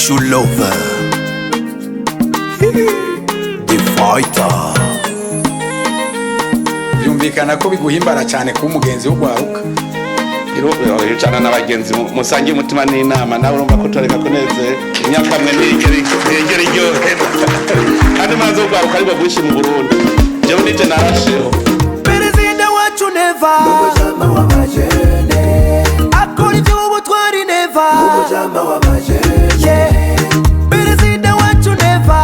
Michou Lover, The Fighter. Byumvikana ko biguhimbara cyane kuba umugenzi w'urwaruka. Icana n'abagenzi musangiye umutima n'inama, nawe urumva ko turareka kunezera. Imyaka mwe ntiyigera iryohera, kandi maze urwaruka aribwo bwinshi mu Burundi. Jewe nije narasheho. Perezida wacu Neva akora iby'ubutwari. Neva, yeah. Perezida wacu Neva,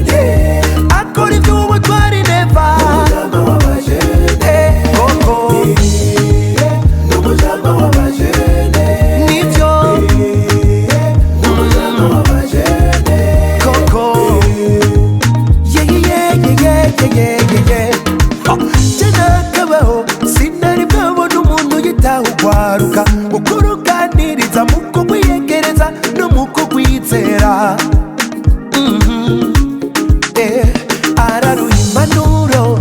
yeah. Akora iby'ubutwari Neva. Eh, koko nibyo koko. Yeah, yeah, yeah, yeah, yeah, yeah, yeah. Ha, jye nakabaho sinari bwabona umuntu yitaho ugwaruka mu kuruganiriza, mu kugwiyegereza no mu kugwizera. Eh, araruha impanuro,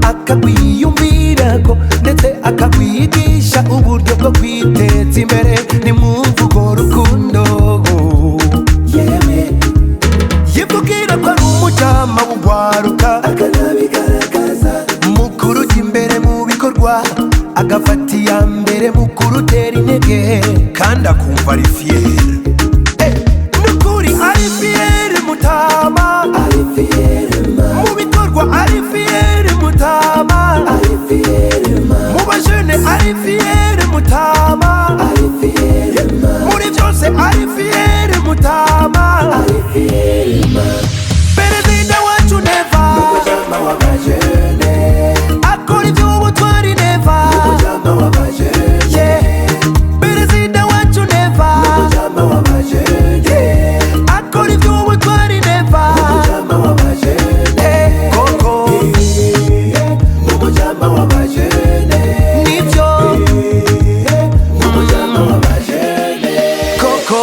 akagwiyumvirako, ndetse akagwigisha uburyo bwo kwiteza imbere. Nimwumva urwo rukundo, yewe, yivugira ko ari umujama w'ugwaruka, mukuru ujya imbere mu bikorwa, agafata iya mbere mu kurutera intege, kandi akumva ari fier. Eh, nukuri ari fier mutama, mu bikorwa ari fier mutama, mu bajene ari fier mutama, muri byose ari fier mutama. Perezida wacu Neva akora iby'ubutwari. Neva, yeah. Perezida wacu Neva, yeah. Akora iby'ubutwari Neva. Eh, koko nibyo koko.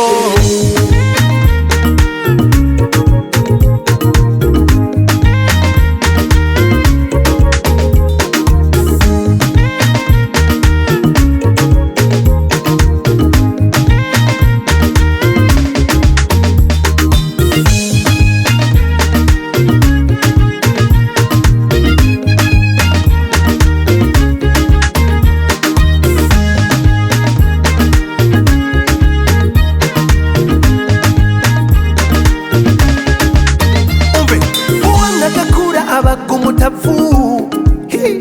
Umve, uwanga agakura abaga umutavu. Hi!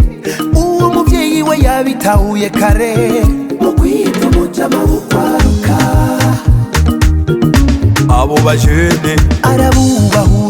Uwo muvyeyi we yabitahuye kare mu kwita umujama w'ukwaruka. Abo bajene arabubahuka.